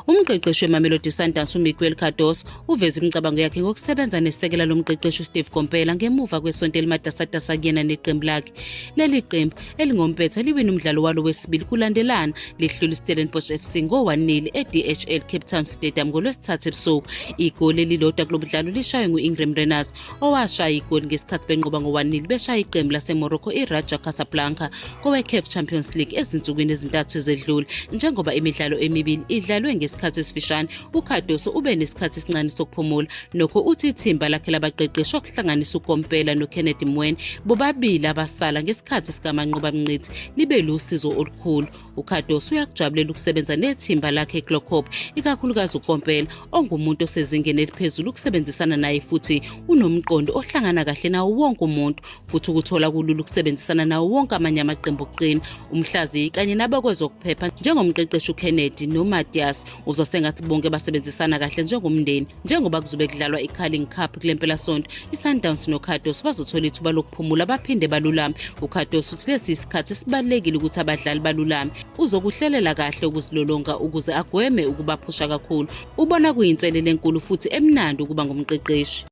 Umqeqeshi weMamelodi Sundowns uMiguel Cardoso uveze imicabango yakhe ngokusebenza nesekela lomqeqeshi uSteve Komphela ngemuva kwesonto elimatasatasa kuyena neqembu lakhe. Leli qembu elingompetha liwine umdlalo walo wesibili kulandelana lihlula iStellenbosch FC ngo-1-0 e-DHL Cape Town Stadium ngoLwesithathu ebusuku. Igoli elilodwa kulo mdlalo lishaywe ngu-Ingram Renars owashaya igoli ngesikhathi benqoba ngo-1-0 beshaya iqembu laseMorocco iRaja Casablanca koweCAF Champions League ezinsukwini ezintathu ezedlule. Njengoba imidlalo emibili idlalwe ngesikhathi esifishane, uCardoso ube nesikhathi esincane sokuphumula. Nokho uthi ithimba lakhe labaqeqeshi okuhlanganisa uKompela noKennedy Mweni bobabili abasala ngesikhathi sikaManqoba Mnqithi libe lusizo olukhulu. UCardoso uyakujabulela ukusebenza nethimba lakhe eChloorkop, ikakhulukazi uKompela ongumuntu osezingeni eliphezulu ukusebenzisana naye futhi unomqondo ohlangana kahle nawo wonke umuntu futhi ukuthola kulula ukusebenzisana nawo wonke amanye amaqembu okuqina umhlaziyi kanye nabakwezokuphepha njengomqeqeshi uKennedy noMatias uzwa sengathi bonke basebenzisana kahle njengomndeni. Njengoba kuzobe kudlalwa iCarling Cup kule mpelasonto, iSundowns noCardoso bazothola ithuba lokuphumula baphinde balulame. UCardoso uthi lesi yisikhathi esibalulekile ukuthi abadlali balulame. Uzokuhlelela kahle ukuzilolonga ukuze agweme ukubaphusha kakhulu. Ubona kuyinselelo enkulu futhi emnandi ukuba ngumqeqeshi.